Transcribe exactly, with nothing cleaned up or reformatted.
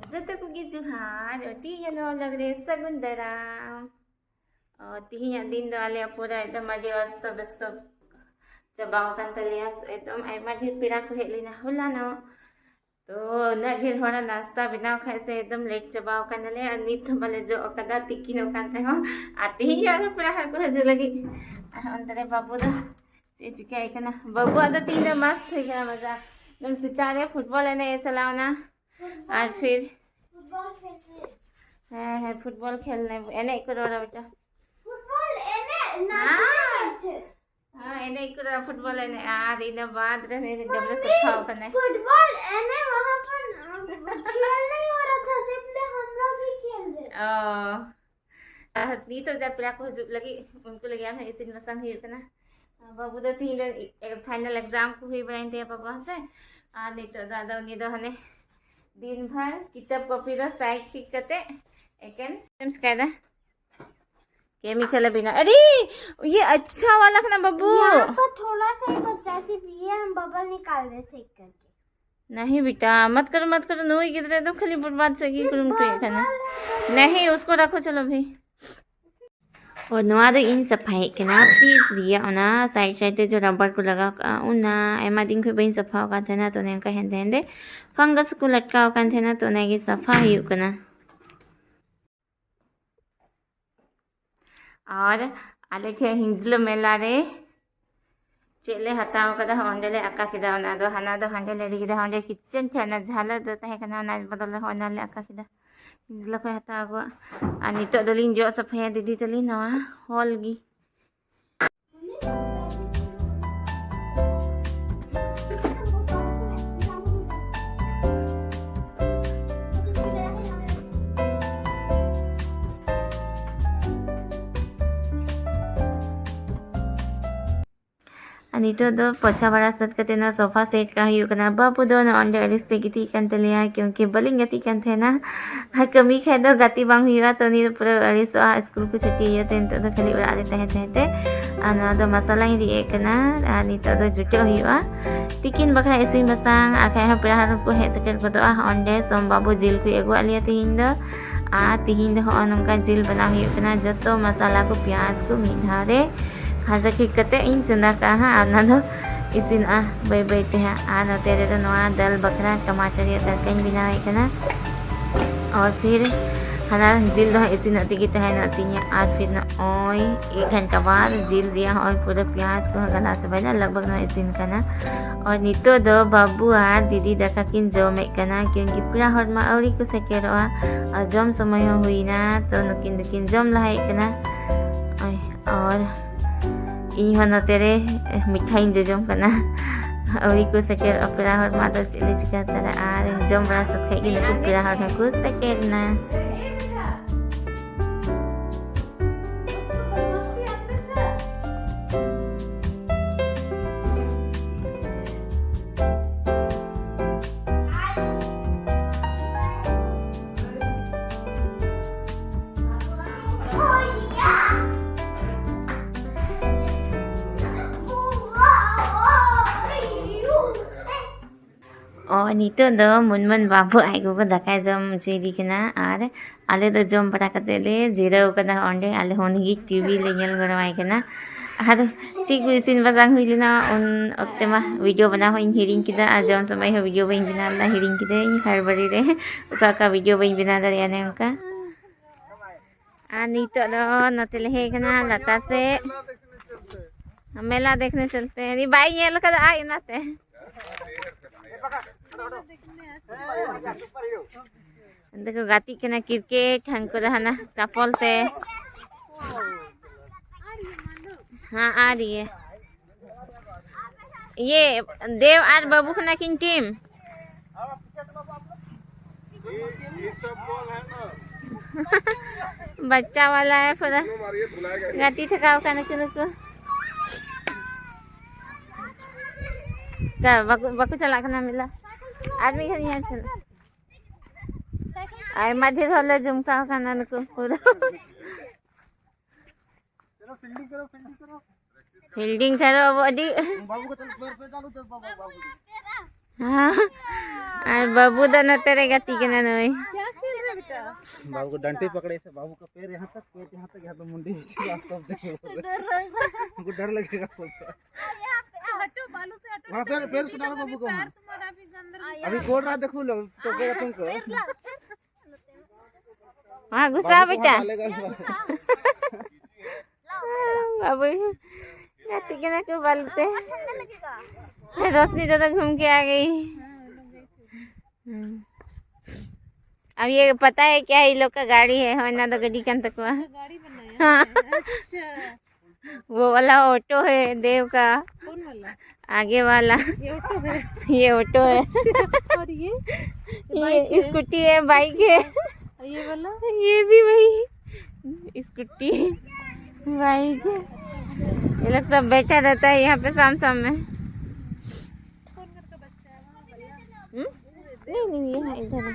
ᱡᱚᱛᱚ ᱠᱚᱜᱮ ᱡᱚᱦᱟᱨ, ᱛᱤᱦᱤᱧᱟᱜ ᱱᱚᱣᱟ vlog ᱨᱮ ᱥᱟᱹᱜᱩᱱ ᱫᱟᱨᱟᱢ᱾ ᱚ, ᱛᱤᱦᱤᱧᱟᱜ ᱫᱤᱱ ᱫᱚ ᱟᱞᱮᱭᱟᱜ ᱯᱩᱨᱟᱹ ᱮᱠᱫᱚᱢ ᱟᱹᱰᱤ ᱚᱥᱛᱚ ᱵᱮᱥᱛᱚ ᱪᱟᱵᱟᱣ ᱟᱠᱟᱱ ᱛᱟᱞᱮᱭᱟ᱾ ᱮᱠᱫᱚᱢ ᱟᱭᱢᱟ ᱰᱷᱮᱨ ᱯᱮᱲᱟ ᱠᱚ ᱦᱮᱡ ᱞᱮᱱᱟ ᱦᱚᱞᱟᱱᱚᱜ᱾ ᱛᱚ ᱩᱱᱟᱹᱜ ᱰᱷᱮᱨ ᱦᱚᱲᱟᱜ ᱱᱟᱥᱛᱟ ᱵᱮᱱᱟᱣ ᱠᱷᱟᱡ ᱥᱮ ᱮᱠᱫᱚᱢ ᱞᱮᱴ ᱪᱟᱵᱟᱣ ᱟᱠᱟᱱᱟᱞᱮ, ᱟᱨ ᱱᱤᱛ ᱦᱚᱸ ᱵᱟᱞᱮ ᱡᱚᱜ ᱟᱠᱟᱫᱟ, ᱛᱤᱠᱤᱱᱚᱜ ᱠᱟᱱ ᱨᱮᱦᱚᱸ᱾ ᱟᱨ ᱛᱤᱦᱤᱧ ᱜᱮ ᱟᱨᱦᱚᱸ ᱯᱮᱲᱟ ᱦᱚᱲ ᱠᱚ ᱦᱤᱡᱩᱜ ᱞᱟᱹᱜᱤᱫ᱾ ᱟᱨ ᱚᱱᱛᱮ ᱨᱮ ᱵᱟᱹᱵᱩ ᱫᱚ ᱪᱮᱫ ᱪᱤᱠᱟᱹᱭ ᱠᱟᱱᱟ? ᱵᱟᱹᱵᱩᱣᱟᱜ ᱫᱚ ᱛᱤᱦᱤᱧ ᱫᱚ ᱢᱟᱥᱛ ᱦᱩᱭ ᱠᱟᱱᱟ ᱢᱚᱡᱟ᱾ ᱮᱠᱫᱚᱢ ᱥᱮᱛᱟᱜ ᱨᱮ ᱯᱷᱩᱴᱵᱚᱞ ᱮᱱᱮᱡ ᱮ ᱪᱟᱞᱟᱣ ᱮᱱᱟ᱾ ᱟᱨ ᱯᱷᱤᱨ ᱯᱷᱩᱴᱵᱚᱞ ᱠᱷᱮᱞ ᱦᱮᱸ, ᱦᱮᱸ, ᱯᱷᱩᱴᱵᱚᱞ ᱠᱷᱮᱞ ᱮᱱᱮᱡ ᱠᱚ ᱨᱚᱲᱟ ᱵᱮᱴᱟ᱾ ᱯᱷᱩᱴᱵᱚᱞ ᱮᱱᱮᱡ ᱱᱟᱪ ᱦᱮᱸ᱾ ᱦᱮᱸ, ᱮᱱᱮᱡ ᱠᱚ ᱨᱚᱲᱟ, ᱯᱷᱩᱴᱵᱚᱞ ᱮᱱᱮᱡ᱾ ᱟᱨ ᱤᱱᱟᱹ ᱵᱟᱫ ᱨᱮ ᱱᱩᱭ ᱫᱚ ᱰᱟᱹᱵᱽᱨᱟᱹ ᱥᱟᱯᱷᱟᱣ ᱠᱟᱱᱟᱭ᱾ फुटबॉल एने वहाँ पर खेल नहीं हो रहा था, सिर्फ हम लोग ही खेल रहे। ᱚ᱾ ᱟᱨ ᱱᱤᱛᱚᱜ ᱡᱟ ᱯᱮᱲᱟ ᱠᱚ ᱦᱤᱡᱩᱜ ᱞᱟᱹᱜᱤᱫ, ᱩᱱᱠᱩ ᱞᱟᱹᱜᱤᱫ ᱟᱨᱦᱚᱸ ᱤᱥᱤᱱ ᱵᱟᱥᱟᱝ ᱦᱩᱭᱩᱜ ᱠᱟᱱᱟ᱾ ᱵᱟᱹᱵᱩ ᱫᱚ ᱛᱤᱦᱤᱧ ᱫᱚ ᱯᱷᱟᱭᱱᱟᱞ ᱮᱠᱡᱟᱢ ᱠᱚ ᱦᱩᱭ ᱵᱟᱲᱟᱭᱮᱱ ᱛᱟᱭᱟ ᱵᱟᱵᱟ, ᱦᱮᱸ ᱥᱮ? ᱟᱨ ᱱᱤᱛᱚᱜ ᱫᱚ ᱟᱫᱚ ᱩᱱᱤ ᱫᱚ ᱦᱟᱱᱮ ᱫᱤᱱ ᱵᱷᱟᱨ ᱠᱤᱛᱟᱹᱵ ᱠᱚᱯᱤ ᱫᱚ ᱥᱟᱭᱤᱰ ᱴᱷᱤᱠ ᱠᱟᱛᱮ ᱮᱠᱮᱱ ᱪᱮᱫ ᱮᱢ ᱪᱤᱠᱟᱹᱭᱮᱫᱟ? ᱠᱮᱢᱤᱠᱟᱞ ᱮ ᱵᱮᱱᱟᱣ᱾ ᱟᱨᱮ, ᱤᱭᱟᱹ ᱟᱪᱪᱷᱟ ᱣᱟᱞᱟ ᱠᱟᱱᱟ ᱵᱟᱹᱵᱩ᱾ यहाँ पर थोड़ा सा ही बचा है, सिर्फ ये हम बबल निकाल रहे थे करके। नहीं बेटा, मत करो, मत करो। ᱱᱩᱭ ᱜᱤᱫᱽᱨᱟᱹ ᱫᱚ ᱠᱷᱟᱹᱞᱤ ᱵᱚᱨᱵᱟᱫ ᱥᱮᱫ ᱜᱮ ᱠᱩᱨᱩᱢᱩᱴᱩᱭᱮᱫ ᱠᱟᱱᱟ। नहीं, उसको रखो, चलो भी। ᱚ, ᱱᱚᱣᱟ ᱫᱚ ᱤᱧ ᱥᱟᱯᱷᱟᱭᱮᱫ ᱠᱟᱱᱟ ᱯᱷᱨᱤᱡᱽ ᱨᱮᱭᱟᱜ ᱚᱱᱟ ᱥᱟᱭᱤᱰ ᱥᱟᱭᱤᱰ ᱛᱮ ᱡᱮ ᱨᱟᱵᱟᱨ ᱠᱚ ᱞᱟᱜᱟᱣ ᱠᱟᱜᱼᱟ, ᱚᱱᱟ ᱟᱭᱢᱟ ᱫᱤᱱ ᱠᱷᱚᱱ ᱵᱟᱹᱧ ᱥᱟᱯᱷᱟ ᱟᱠᱟᱫ ᱛᱟᱦᱮᱱᱟ, ᱛᱚ ᱚᱱᱮ ᱚᱱᱠᱟ ᱦᱮᱸᱫᱮ ᱦᱮᱸᱫᱮ ᱯᱷᱟᱝᱜᱟᱥ ᱠᱚ ᱞᱟᱴᱠᱟᱣ ᱟᱠᱟᱱ ᱛᱟᱦᱮᱱᱟ, ᱛᱚ ᱚᱱᱟᱜᱮ ᱥᱟᱯᱷᱟ ᱦᱩᱭᱩᱜ ᱠᱟᱱᱟ᱾ ᱟᱨ ᱟᱞᱮ ᱴᱷᱮᱱ ᱦᱤᱸᱡᱽᱞᱟᱹ ᱢᱮᱞᱟ ᱨᱮ ᱪᱮᱫ ᱞᱮ ᱦᱟᱛᱟᱣ ᱠᱟᱫᱟ, ᱚᱸᱰᱮ ᱞᱮ ᱟᱠᱟ ᱠᱮᱫᱟ᱾ ᱚᱱᱟ ᱫᱚ ᱦᱟᱱᱟ ᱫᱚ ᱦᱟᱸᱰᱮ ᱞᱮ ᱤᱫᱤ ᱠᱮᱫᱟ, ᱚᱸᱰᱮ ᱠᱤᱪᱮᱱ ᱴᱷᱮᱱ ᱚᱱᱟ ᱡᱷᱟᱞᱟᱨ ᱫᱚ ᱛᱟᱦᱮᱸ ᱠᱟᱱᱟ, ᱚᱱᱟ ᱵᱚᱫᱚᱞ ᱨᱮ ᱦᱚᱸ ᱚᱱᱟ ᱞᱮ ᱟᱠᱟ ᱠᱮᱫᱟ᱾ ᱦᱤᱸᱡᱽᱞᱟᱹ ᱠᱷᱚᱱ ᱦᱟᱛᱟᱣ ᱟᱹᱜᱩᱣᱟᱜ᱾ ᱟᱨ ᱱᱤᱛᱚᱜ ᱫᱚᱞᱤᱧ ᱡᱚᱜ ᱥᱟᱯᱷᱟᱭᱟ ᱫᱤᱫᱤ ᱛᱟᱹᱞᱤᱧ ᱱᱚᱣᱟ ᱦᱚᱞ ᱜᱮ᱾ ᱱᱤᱛᱚᱜ ᱫᱚ ᱯᱚᱪᱷᱟ ᱵᱟᱲᱟ ᱥᱟᱹᱛ ᱠᱟᱛᱮ ᱱᱚᱣᱟ sofa set ᱠᱟᱜ ᱦᱩᱭᱩᱜ ᱠᱟᱱᱟ᱾ ᱵᱟᱹᱵᱩ ᱫᱚ ᱱᱚᱜᱼᱚᱭ ᱱᱚᱸᱰᱮ ᱟᱹᱲᱤᱥ ᱛᱮ ᱜᱤᱛᱤᱡ ᱠᱟᱱ ᱛᱟᱞᱮᱭᱟ, ᱠᱤᱭᱩᱸᱠᱤ ᱵᱟᱹᱞᱤᱧ ᱜᱟᱛᱮᱜ ᱠᱟᱱ ᱛᱟᱦᱮᱱᱟ᱾ ᱟᱨ ᱠᱟᱹᱢᱤ ᱠᱷᱟᱡ ᱫᱚ ᱜᱟᱛᱮ ᱵᱟᱝ ᱦᱩᱭᱩᱜᱼᱟ, ᱛᱚ ᱩᱱᱤ ᱫᱚ ᱯᱩᱨᱟᱹ ᱟᱹᱲᱤᱥᱚᱜᱼᱟ ᱥᱠᱩᱞ ᱠᱚ ᱪᱷᱩᱴᱤ ᱤᱭᱟᱹᱛᱮ᱾ ᱱᱤᱛᱚᱜ ᱫᱚ ᱠᱷᱟᱹᱞᱤ ᱚᱲᱟᱜ ᱨᱮ ᱛᱟᱦᱮᱸ ᱛᱟᱦᱮᱸ ᱛᱮ᱾ ᱟᱨ ᱱᱚᱣᱟ ᱫᱚ ᱢᱟᱥᱟᱞᱟᱧ ᱨᱤᱫ ᱮᱫ ᱠᱟᱱᱟ, ᱟᱨ ᱱᱤᱛᱚᱜ ᱫᱚ ᱡᱩᱴᱟᱹᱜ ᱦᱩᱭᱩᱜᱼᱟ᱾ ᱛᱤᱠᱤᱱ ᱵᱟᱠᱷᱟᱡ ᱤᱥᱤᱱ ᱵᱟᱥᱟᱝ, ᱟᱨ ᱠᱷᱟᱡ ᱦᱚᱸ ᱯᱮᱲᱟ ᱦᱚᱲ ᱠᱚ ᱦᱮᱡ ᱥᱮᱴᱮᱨ ᱜᱚᱫᱚᱜᱼᱟ᱾ ᱚᱸᱰᱮ ᱥᱳᱢ ᱵᱟᱹᱵᱩ ᱡᱤᱞ ᱠᱚᱭ ᱟᱹᱜᱩᱣᱟᱫ ᱞᱮᱭᱟ ᱛᱤᱦᱤᱧ ᱫᱚ᱾ ᱟᱨ ᱛᱤᱦᱤᱧ ᱫᱚ ᱦᱚᱸᱜᱼᱚ ᱱᱚᱝᱠᱟ ᱡᱤᱞ ᱵᱮᱱᱟᱣ ᱦᱩᱭᱩᱜ ᱠᱟᱱᱟ᱾ ᱡᱚᱛᱚ ᱢᱟᱥᱟᱞᱟ ᱠᱚ, ᱯᱮᱸᱭᱟᱡᱽ ᱠᱚ ᱢᱤᱫ ᱫᱷᱟᱣ ᱨᱮ ᱠᱷᱟᱸᱡᱚ ᱴᱷᱤᱠ ᱠᱟᱛᱮ ᱤᱧ ᱪᱚᱸᱫᱟ ᱠᱟᱜᱼᱟ ᱦᱟᱸᱜ, ᱟᱨ ᱚᱱᱟ ᱫᱚ ᱤᱥᱤᱱᱚᱜᱼᱟ ᱵᱟᱹᱭ ᱵᱟᱹᱭ ᱛᱮ ᱦᱟᱸᱜ᱾ ᱟᱨ ᱱᱚᱛᱮ ᱨᱮᱫᱚ ᱱᱚᱣᱟ ᱫᱟᱞ ᱵᱟᱠᱷᱨᱟ ᱴᱟᱢᱟᱴᱟᱨ ᱨᱮᱭᱟᱜ ᱛᱟᱲᱠᱟᱧ ᱵᱮᱱᱟᱣᱮᱫ ᱠᱟᱱᱟ᱾ ᱟᱨ ᱯᱷᱤᱨ ᱦᱟᱱᱟ ᱡᱤᱞ ᱫᱚ ᱦᱟᱸᱜ ᱤᱥᱤᱱᱚᱜ ᱛᱮᱜᱮ ᱛᱟᱦᱮᱱᱚᱜ ᱛᱤᱧᱟ᱾ ᱟᱨ ᱯᱷᱤᱨ ᱱᱚᱜᱼᱚᱭ ᱮᱠ ᱜᱷᱚᱱᱴᱟ ᱵᱟᱫ ᱡᱤᱞ ᱨᱮᱭᱟᱜ ᱦᱚᱸᱜᱼᱚᱭ ᱯᱩᱨᱟᱹ ᱯᱮᱸᱭᱟᱡᱽ ᱠᱚᱦᱚᱸ ᱜᱟᱞᱟᱣ ᱪᱟᱵᱟᱭᱮᱱᱟ, ᱞᱟᱜᱽ ᱵᱷᱟᱜᱽ ᱱᱚᱣᱟ ᱤᱥᱤᱱ ᱠᱟᱱᱟ᱾ ᱟᱨ ᱱᱤᱛᱚᱜ ᱫᱚ ᱵᱟᱹᱵᱩ ᱟᱨ ᱫᱤᱫᱤ ᱫᱟᱠᱟ ᱠᱤᱱ ᱡᱚᱢᱮᱫ ᱠᱟᱱᱟ, ᱠᱤᱭᱩᱸᱠᱤ ᱯᱮᱲᱟ ᱦᱚᱲ ᱢᱟ ᱟᱹᱣᱨᱤ ᱠᱚ ᱥᱮᱴᱮᱨᱚᱜᱼᱟ᱾ ᱟᱨ ᱡᱚᱢ ᱥᱚᱢᱚᱭ ᱦᱚᱸ ᱦᱩᱭᱱᱟ, ᱛᱚ ᱱᱩᱠᱤᱱ ᱫᱚᱠᱤᱱ ᱡᱚᱢ ᱞᱟᱦᱟᱭᱮᱫ ᱠᱟᱱᱟ᱾ ᱟᱨ ᱤᱧ ᱦᱚᱸ ᱱᱚᱛᱮ ᱨᱮ ᱢᱤᱴᱷᱟᱧ ᱡᱚᱡᱚᱢ ᱠᱟᱱᱟ᱾ ᱟᱹᱣᱨᱤ ᱠᱚ ᱥᱮᱴᱮᱨᱚᱜᱼᱟ ᱯᱮᱲᱟ ᱦᱚᱲ ᱢᱟ, ᱟᱫᱚ ᱪᱮᱫ ᱞᱮ ᱪᱤᱠᱟ ᱦᱟᱛᱟᱲᱟ? ᱟᱨ ᱡᱚᱢ ᱵᱟᱲᱟ ᱥᱟᱹᱛ ᱠᱷᱟᱡ ᱜᱮ ᱱᱩᱠᱩ ᱯᱮᱲᱟ ᱦᱚᱲ ᱦᱚᱸᱠᱚ ᱥᱮᱴᱮᱨ ᱮᱱᱟ᱾ ᱚ, ᱱᱤᱛᱚᱜ ᱫᱚ ᱢᱩᱱᱢᱩᱱ ᱵᱟᱹᱵᱩ ᱟᱡ ᱜᱚᱜᱚ ᱫᱟᱠᱟᱭ ᱡᱚᱢ ᱦᱚᱪᱚᱭᱮᱫᱮ ᱠᱟᱱᱟ, ᱟᱨ ᱟᱞᱮ ᱫᱚ ᱡᱚᱢ ᱵᱟᱲᱟ ᱠᱟᱛᱮ ᱞᱮ ᱡᱤᱨᱟᱹᱣ ᱠᱟᱱᱟ᱾ ᱚᱸᱰᱮ ᱟᱞᱮ ᱦᱚᱸ ᱩᱱᱤ ᱜᱮ ᱴᱤᱵᱷᱤ ᱞᱮ ᱧᱮᱞ ᱜᱚᱲᱚᱣᱟᱭ ᱠᱟᱱᱟ᱾ ᱟᱨ ᱪᱮᱫ ᱠᱚ ᱤᱥᱤᱱ ᱵᱟᱥᱟᱝ ᱦᱩᱭ ᱞᱮᱱᱟ ᱩᱱ ᱚᱠᱛᱮ ᱢᱟ ᱵᱷᱤᱰᱤᱭᱳ ᱵᱮᱱᱟᱣ ᱦᱚᱸ ᱤᱧ ᱦᱤᱲᱤᱧ ᱠᱮᱫᱟ, ᱟᱨ ᱡᱚᱢ ᱥᱚᱢᱚᱭ ᱦᱚᱸ ᱵᱷᱤᱰᱤᱭᱳ ᱵᱟᱹᱧ ᱵᱮᱱᱟᱣ ᱞᱮᱫᱟ, ᱦᱤᱲᱤᱧ ᱠᱤᱫᱟᱹᱧ ᱦᱟᱲᱵᱟᱲᱤ ᱨᱮ᱾ ᱚᱠᱟ ᱚᱠᱟ ᱵᱷᱤᱰᱤᱭᱳ ᱵᱟᱹᱧ ᱵᱮᱱᱟᱣ ᱫᱟᱲᱮᱭᱟᱜᱼᱟ ᱚᱱᱮ ᱚᱱᱠᱟ᱾ ᱟᱨ ᱱᱤᱛᱚᱜ ᱫᱚ ᱱᱚᱛᱮ ᱞᱮ ᱦᱮᱡ ᱠᱟᱱᱟ ᱞᱟᱛᱟᱨ ᱥᱮᱫ, ᱢᱮᱞᱟ ᱫᱮᱠᱷᱱᱮ ᱪᱚᱞᱛᱮ᱾ ᱩᱱᱤ ᱵᱟᱭ ᱧᱮᱞ ᱠᱟᱫᱟ ᱟᱡ ᱚᱱᱟᱛᱮ᱾ ᱚᱸᱰᱮ ᱠᱚ ᱜᱟᱛᱮᱜ ᱠᱟᱱᱟ ᱠᱨᱤᱠᱮᱴ, ᱦᱟᱱᱠᱩ ᱫᱚ ᱦᱟᱱᱟ ᱪᱟᱯᱚᱞ ᱛᱮ᱾ ᱦᱮᱸ, ᱟᱨ ᱤᱭᱟᱹ, ᱤᱭᱟᱹ, ᱫᱮᱣ ᱟᱨ ᱵᱟᱹᱵᱩ ᱠᱷᱚᱱᱟ ᱠᱤᱱ ᱴᱤᱢ᱾ ᱵᱟᱪᱪᱟ ᱣᱟᱞᱟ ᱦᱮ ᱯᱩᱨᱟ᱾ ᱜᱟᱛᱮ ᱛᱷᱟᱠᱟᱣ ᱠᱟᱱᱟ ᱠᱚ ᱱᱩᱠᱩ᱾ ᱚᱠᱟ ᱵᱟᱠᱚ, ᱵᱟᱠᱚ ᱪᱟᱞᱟᱜ ᱠᱟᱱᱟ ᱢᱮᱞᱟ? ᱟᱨ ᱢᱤᱫ ᱜᱷᱟᱹᱲᱤᱡ ᱧᱮᱞ ᱪᱟᱞᱟᱜ᱾ ᱟᱭᱢᱟ ᱰᱷᱮᱨ ᱦᱚᱲ ᱞᱮ ᱡᱚᱢ ᱠᱟᱣ ᱠᱟᱱᱟ ᱱᱩᱠᱩ ᱯᱩᱨᱟᱹ᱾ ᱯᱷᱤᱞᱰᱤᱝ ᱠᱷᱟᱱ ᱫᱚ ᱟᱵᱚ ᱟᱹᱰᱤ ᱦᱮᱸ᱾ ᱟᱨ ᱵᱟᱹᱵᱩ ᱫᱚ ᱱᱚᱛᱮ ᱨᱮ ᱜᱟᱛᱮ ᱠᱟᱱᱟ ᱱᱩᱭ᱾ बाबू को डंडे पकड़े से, बाबू का पैर यहाँ तक, पेट यहाँ तक, यहाँ पे मुंडी नीचे, रास्ता देखो। हमको डर लगेगा बोलता है। हटो, बालू से हटो। वहाँ पैर, पैर सुना लो बाबू को वहाँ। तुम्हारा भी अंदर अभी बोल रहा, देखो लो, टोकेगा तुमको। हाँ, गुस्सा बाबू को बेटा। वहाँ डालेगा। बाबू, गाती के ना क्यों बालते? रोशनी दादा घूम के आ गई। हम्म। अब ये पता है क्या, ये लोग का गाड़ी है, होना तो गड्डी कान तक हुआ। गाड़ी बनाया हाँ। है। अच्छा। वो वाला ऑटो है देव का। कौन वाला? आगे वाला। ये ऑटो है। ये ऑटो है। अच्छा, और ये? ये बाइक है। स्कूटी है, बाइक है। और ये वाला? ये भी वही स्कूटी, बाइक है। ये लोग सब बैठा रहता है यहाँ पे शाम शाम में। हम्म? नहीं, नहीं, ये है, इधर है।